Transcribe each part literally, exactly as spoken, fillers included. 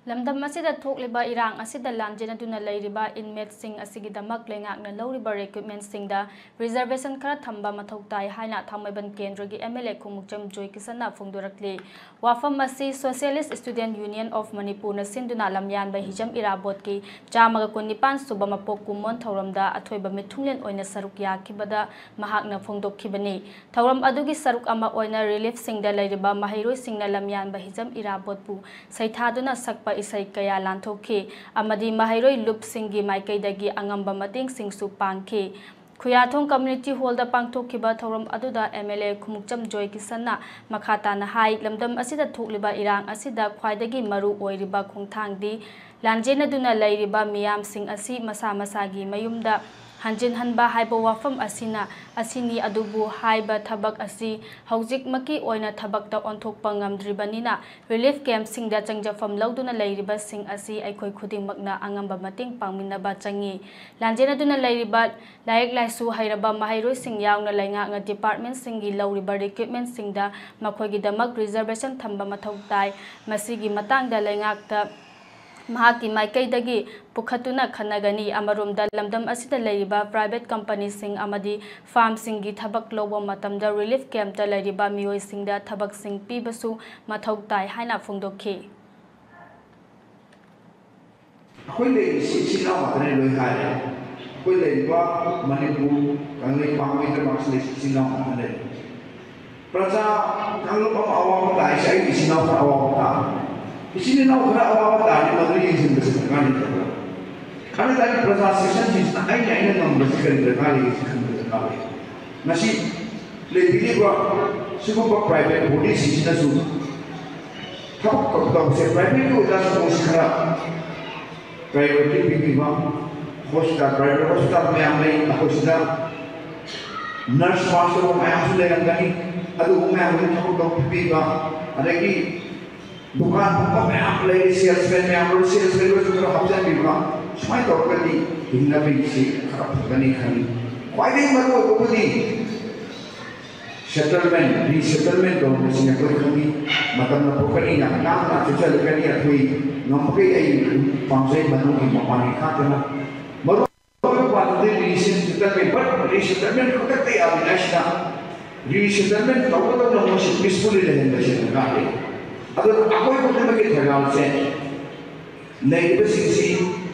ꯂꯝꯗꯝ ꯑꯁꯤꯗ ꯊꯣꯛꯂꯤꯕ ꯏꯔꯥꯡ ꯑꯁꯤꯗ ꯂꯥꯟꯖꯦꯟꯅꯗꯨꯅ ꯂꯩꯔꯤꯕ inmateꯁꯤꯡ ꯑꯁꯤꯒꯤꯗꯃꯛ ꯂꯩꯉꯥꯛꯅ ꯂꯧꯔꯤꯕ recruitmentꯁꯤꯡꯗ reservation ꯈꯔ ꯊꯝꯕ ꯃꯊꯧ ꯇꯥꯏ ꯍꯥꯏꯅ ꯊꯥꯡꯃꯩꯕꯟ ꯀꯦꯟꯗ꯭ꯔꯒꯤ MLA ꯈꯣꯡꯎꯞꯆꯝ ꯖꯣꯏꯀꯤꯁꯟꯅ ꯐꯣꯡꯗꯣꯔꯛꯂꯤ꯫ ꯋꯥꯐꯝ ꯑꯁꯤ Socialist Student Union of ꯃꯅꯤꯄꯨꯔꯅ ꯁꯤꯟꯗꯨꯅ ꯂꯝꯌꯥꯟꯕ ꯍꯤꯖꯝ ꯏꯔꯥꯕꯣꯠꯀꯤ ꯆꯥꯝꯃꯒ ꯀꯨꯟꯅꯤꯄꯥꯟ ꯁꯨꯕ ꯃꯄꯣꯛ ꯀꯨꯝꯑꯣꯟ ꯊꯧꯔꯝꯗ ꯑꯊꯣꯏꯕ ꯃꯤꯊꯨꯡꯂꯦꯟ ꯑꯣꯏꯅ ꯁꯔꯨꯛ ꯌꯥꯈꯤꯕꯗ ꯃꯍꯥꯛꯅ ꯐꯣꯡꯗꯣꯛꯈꯤꯕꯅꯤ꯫ ꯊꯧꯔꯝ ꯑꯗꯨꯒꯤ ꯁꯔꯨꯛ ꯑꯃ ꯑꯣꯏꯅ reliefꯁꯤꯡꯗ ꯂꯩꯔꯤꯕ ꯃꯍꯩꯔꯣꯏꯁꯤꯡꯅ ꯂꯝꯌꯥꯟꯕ ꯍꯤꯖꯝ ꯏꯔꯥꯕꯣꯠꯄꯨ ꯁꯩꯊꯥꯗꯨꯅ ꯁꯛꯄ ꯏꯁꯩ ꯀꯌꯥ ꯂꯥꯟꯊꯣꯛꯈꯤ ꯑꯃꯗꯤ ꯃꯍꯩꯔꯣꯏ ꯂꯨꯞꯁꯤꯡꯒꯤ ꯃꯥꯏꯀꯩꯗꯒꯤ ꯑꯉꯝꯕ ꯃꯇꯦꯡꯁꯤꯡꯁꯨ ꯄꯥꯡꯈꯤ꯫ ꯈꯨꯌꯥꯊꯣꯡ Community Hallꯗ ꯄꯥꯡꯊꯣꯛꯈꯤꯕ ꯊꯧꯔꯝ ꯑꯗꯨꯗ MLA ꯈꯣꯡꯎꯞꯆꯝ ꯖꯣꯏꯀꯤꯁꯟꯅ ꯃꯈꯥ ꯇꯥꯅ ꯍꯥꯏ, ꯂꯝꯗꯝ ꯑꯁꯤꯗ ꯊꯣꯛꯂꯤꯕ ꯏꯔꯥꯡ ꯑꯁꯤꯗ ꯈ꯭ꯋꯥꯏꯗꯒꯤ ꯃꯔꯨ ꯑꯣꯏꯔꯤꯕ ꯈꯣꯡꯊꯥꯡꯗꯤ ꯂꯥꯟꯖꯦꯟꯅꯗꯨꯅ ꯂꯩꯔꯤꯕ ꯃꯤꯌꯥꯝꯁꯤꯡ ꯑꯁꯤ ꯃꯁꯥ ꯃꯁꯥꯒꯤ ꯃꯌꯨꯝꯗ ꯍꯟꯖꯤꯟꯍꯟꯕ ꯍꯥꯏꯕ ꯋꯥꯐꯝ ꯑꯁꯤꯅ, ꯑꯁꯤꯅꯤ꯫ ꯑꯗꯨꯕꯨ ꯍꯥꯏꯕ ꯊꯕꯛ ꯑꯁꯤ ꯍꯧꯖꯤꯛꯃꯛꯀꯤ ꯑꯣꯏꯅ ꯊꯕꯛꯇ ꯑꯣꯟꯊꯣꯛꯄ ꯉꯝꯗ꯭ꯔꯤꯕꯅꯤꯅ, relief campꯁꯤꯡꯗ ꯆꯪꯖꯐꯝ ꯂꯧꯗꯨꯅ ꯂꯩꯔꯤꯕꯁꯤꯡ ꯑꯁꯤ ꯑꯩꯈꯣꯏ ꯈꯨꯗꯤꯡꯃꯛꯅ ꯑꯉꯝꯕ ꯃꯇꯦꯡ ꯄꯥꯡꯃꯤꯟꯅꯕ ꯆꯪꯏ꯫ ꯂꯥꯟꯖꯦꯟꯅꯗꯨꯅ ꯂꯩꯔꯤꯕ ꯂꯥꯏꯔꯤꯛ ꯂꯥꯏꯁꯨ ꯍꯩꯔꯕ ꯃꯍꯩꯔꯣꯏꯁꯤꯡ ꯌꯥꯎꯅ ꯂꯩꯉꯥꯛꯅ departmentꯁꯤꯡꯒꯤ ꯂꯧꯔꯤꯕ recruitmentꯁꯤꯡꯗ ꯃꯈꯣꯏꯒꯤꯗꯃꯛ reservation ꯊꯝꯕ ꯃꯊꯧ ꯇꯥꯏ꯫ ꯃꯁꯤꯒꯤ ꯃꯇꯥꯡꯗ ꯂꯩꯉꯥꯛꯇ ꯃꯍꯥꯛꯀꯤ ꯃꯥꯏꯀꯩꯗꯒꯤ ꯄꯨꯈꯠꯇꯨꯅ ꯈꯟꯅꯒꯅꯤ꯫ ꯑꯃꯔꯣꯝꯗ, ꯂꯝꯗꯝ ꯑꯁꯤꯗ ꯂꯩꯔꯤꯕ private companyꯁꯤꯡ ꯑꯃꯗꯤ firmꯁꯤꯡꯒꯤ ꯊꯕꯛ ꯂꯧꯕ ꯃꯇꯝꯗ relief campꯇ ꯂꯩꯔꯤꯕ ꯃꯤꯑꯣꯏꯁꯤꯡꯗ ꯊꯕꯛꯁꯤꯡ ꯄꯤꯕꯁꯨ ꯃꯊꯧ ꯇꯥꯏ ꯍꯥꯏꯅ ꯐꯣꯡꯗꯣꯛꯈꯤ꯫ ꯑꯩꯈꯣꯏ ꯂꯩꯔꯤꯁꯤ ꯏꯆꯤꯜ ꯏꯅꯥꯎ ꯉꯥꯛꯇꯅꯦ, ꯂꯣꯏ ꯍꯥꯏꯔꯦ꯫ ꯑꯩꯈꯣꯏ ꯂꯩꯔꯤꯕ ꯃꯅꯤꯄꯨꯔ ꯀꯪꯂꯩꯄꯥꯛ ꯃꯩꯇꯩ ꯃꯔꯛꯁꯤ ꯂꯩꯔꯤꯁꯤ ꯏꯆꯤꯜ ꯏꯅꯥꯎ ꯉꯥꯛꯇꯅꯦ꯫ ꯄ꯭ꯔꯖꯥ ꯀꯥꯡꯂꯨꯞ ꯑꯃ ꯑꯋꯥꯕ ꯇꯥꯔꯤꯁꯦ ꯑꯩꯒꯤ ꯏꯆꯤꯜ ꯏꯅꯥꯎ ꯈꯔ ꯑꯋꯥꯕ ꯇꯥꯔꯦ꯫ ꯏꯆꯤꯜ ꯏꯅꯥꯎ ꯈꯔ ꯑꯋꯥꯕ ꯇꯥꯔꯗꯤ ꯃꯗꯨ ꯌꯦꯡꯁꯤꯟꯕꯁꯦ ꯗꯔꯀꯥꯔ ꯂꯩꯇꯕ꯭ꯔꯥ? ꯑꯗꯨ ꯇꯥꯔꯗꯤ ꯄ꯭ꯔꯖꯥ ꯁꯦꯛꯁꯟꯁꯤꯡꯁꯤꯅ ꯑꯩꯅ ꯑꯩꯅ ꯉꯝꯕꯁꯤ ꯀꯔꯤ ꯗꯔꯀꯥꯔ ꯂꯩꯒꯦ ꯁꯤ ꯈꯟꯕ ꯗꯔꯀꯥꯔ ꯂꯩ꯫ ꯉꯁꯤ ꯂꯩꯕꯤꯔꯤꯕ ꯁꯤꯒꯨꯝꯕ private bodyꯁꯤꯡꯁꯤꯅꯁꯨ ꯊꯕꯛ ꯇꯧꯕꯁꯦ privateꯀꯤ ꯑꯣꯏꯇꯥꯔꯁꯨ ꯃꯣꯏꯁꯤ ꯈꯔ priority ꯄꯤꯕꯤꯕ꯫ Hospital, private hospital ꯃꯌꯥꯝ ꯂꯩ, ꯑꯩꯈꯣꯏ ꯁꯤꯗ nurse pass ꯇꯧꯕ ꯃꯌꯥꯝꯁꯨ ꯂꯩꯔꯝꯒꯅꯤ, ꯑꯗꯨꯒꯨꯝꯕ ꯃꯌꯥꯝꯗꯨꯒꯤ ꯊꯕꯛ ꯇꯧꯕꯤꯕ꯫ ꯑꯗꯒꯤ ꯗꯨꯀꯥꯟ ꯐꯝꯕ ꯃꯌꯥꯝ ꯂꯩꯔꯤ, salesman ꯃꯌꯥꯝ ꯂꯩꯔꯤ, salesman ꯑꯣꯏꯔꯁꯨ ꯈꯔ ꯍꯥꯞꯆꯤꯟꯕꯤꯕ꯫ ꯁꯨꯃꯥꯏꯅ ꯇꯧꯔꯒꯗꯤ ꯍꯤꯡꯅꯕꯒꯤꯁꯤ ꯈꯔ ꯐꯒꯅꯤ ꯈꯜꯂꯤ꯫ ꯈ꯭ꯋꯥꯏꯗꯒꯤ ꯃꯔꯨ ꯑꯣꯏꯕꯕꯨꯗꯤ Settlement, resettlement ꯇꯧꯕꯁꯤ ꯑꯩꯈꯣꯏ ꯈꯪꯉꯤ꯫ ꯃꯇꯝꯅ ꯄꯨꯔꯛꯀꯅꯤ, ꯌꯥꯝ ꯌꯥꯝꯅ ꯆꯦꯛꯁꯤꯜꯂꯛꯀꯅꯤ꯫ ꯑꯩꯈꯣꯏ ꯉꯝꯕꯈꯩ ꯑꯩ ꯄꯥꯝꯖꯩ ꯃꯅꯨꯡꯒꯤ ꯃꯄꯥꯟꯒꯤ ꯈꯥꯛꯇꯅ꯫ ꯃꯔꯨ ꯑꯣꯏꯕ ꯄꯥꯟꯗꯝꯗꯤ resettlement, but resettlement ꯈꯛꯇ ꯌꯥꯗ꯭ꯔꯤꯉꯩꯁꯤꯗ resettlement ꯇꯧꯒꯗꯧꯕ ꯃꯣꯏꯁꯤ peacefully ꯂꯩꯍꯟꯕꯁꯤ ꯗꯔꯀꯥꯔ ꯂꯩ꯫ ꯑꯗꯨꯅ ꯑꯩꯈꯣꯏ ꯈꯨꯗꯤꯡꯃꯛꯀꯤ ꯊꯧꯗꯥꯡꯁꯦ, ꯂꯩꯔꯤꯕꯁꯤꯡꯁꯤ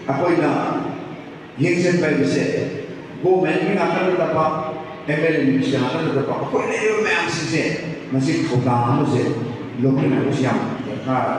ꯑꯩꯈꯣꯏꯅ ꯌꯦꯡꯁꯤꯟꯕ ꯍꯥꯏꯕꯁꯦ government ꯀꯤ ꯉꯥꯛꯇ ꯅꯠꯇꯕ, M L A minister ꯉꯥꯛꯇ ꯅꯠꯇꯕ, ꯑꯩꯈꯣꯏ ꯂꯩꯔꯤꯕ ꯃꯌꯥꯝꯁꯤꯡꯁꯦ ꯃꯁꯤ ꯊꯧꯗꯥꯡ ꯑꯃꯁꯦ ꯂꯧꯃꯤꯟꯅꯕꯁꯤ ꯌꯥꯝ ꯗꯔꯀꯥꯔ